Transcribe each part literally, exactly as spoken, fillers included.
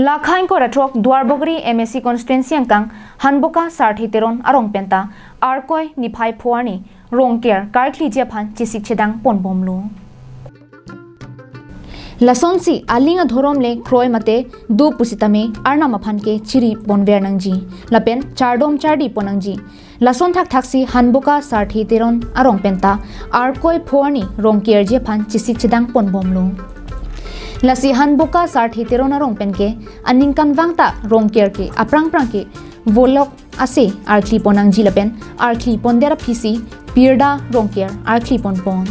Lakha ingkoi ra throk Duarbagori M A C constituency angkang Hanboka Sarthe Teron arong penta Arkoi niphai pho arni Rongker karkli ji aphan chesik chedang ponbomlo. Lasonsi aling adhorom le kroi mate do pusitame Arnam aphan ke chiri ponver nangji lapen chardom chardi pon nangji. Lason thakthaksi Hanboka Sarthe Teron arong penta Arkoi pho arni Rongker ji aphan chesik chedang ponbomlo. Lasi Hanboka Sarthe Teron arong pen ke aningkanvang ta Rongker ke aphrang phrang ke volok ase arkli pon nangji lapen arkli ponder aphisi pirda Rongker arkli ponpon.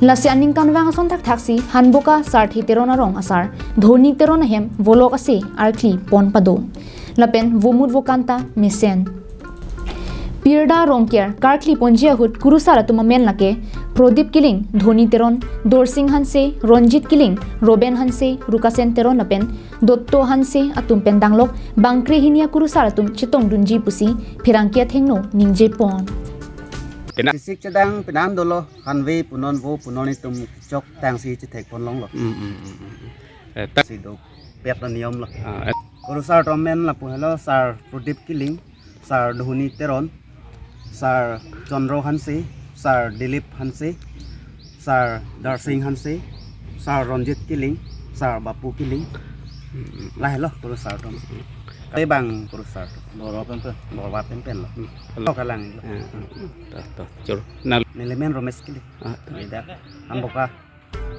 Lasi aningkanvang ason thakthaksi Hanboka Sarthe Teron arong asar Dhoni Teron ahem volok ase arkli pon pado lapen vomut vokan ta mesen. Pirda Rongker karkli ponji ahut kurusar atum amen lake Prodip Killing, Dhoni Teron, Dorsing Hanse, Ronjit Killing, Roben Hanse, Rukasen Teron lapen Dotto Hanse atum pen danglok bangkre hini akurusar atum chetongdunji pusi pherangke athengno ningje pon. Pena- Chesik chedang penan dolo, hanve punon vo punon itum chok tangsi chethek pon longlo. Mm, mm, mm, mm. Eh, ta- Si do pek na niyom lo. Ah, eh. Kurusar atum amen lapu helo Sar Prodip Killing, Sar Dhoni Teron, Sar Chandra Hanse, Sar Dilip Hanse, Sar Darsing Hanse, Sar Ronjit Killing, Sar Bapu Killing. Mm, mm. Lahelo kurusar atum. Kali bang kurusar atum. Borwa pen pen. Borwa pen pen lo. Mm. Lo kalang lo. Eh, eh, eh. Ta, ta, choro. Na- Nelimen Romesh Killing. Ah, ta. Beda. Hanboka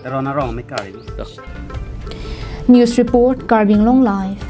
Teron arong mekar. Ta. News report, Karbi Anglong Live.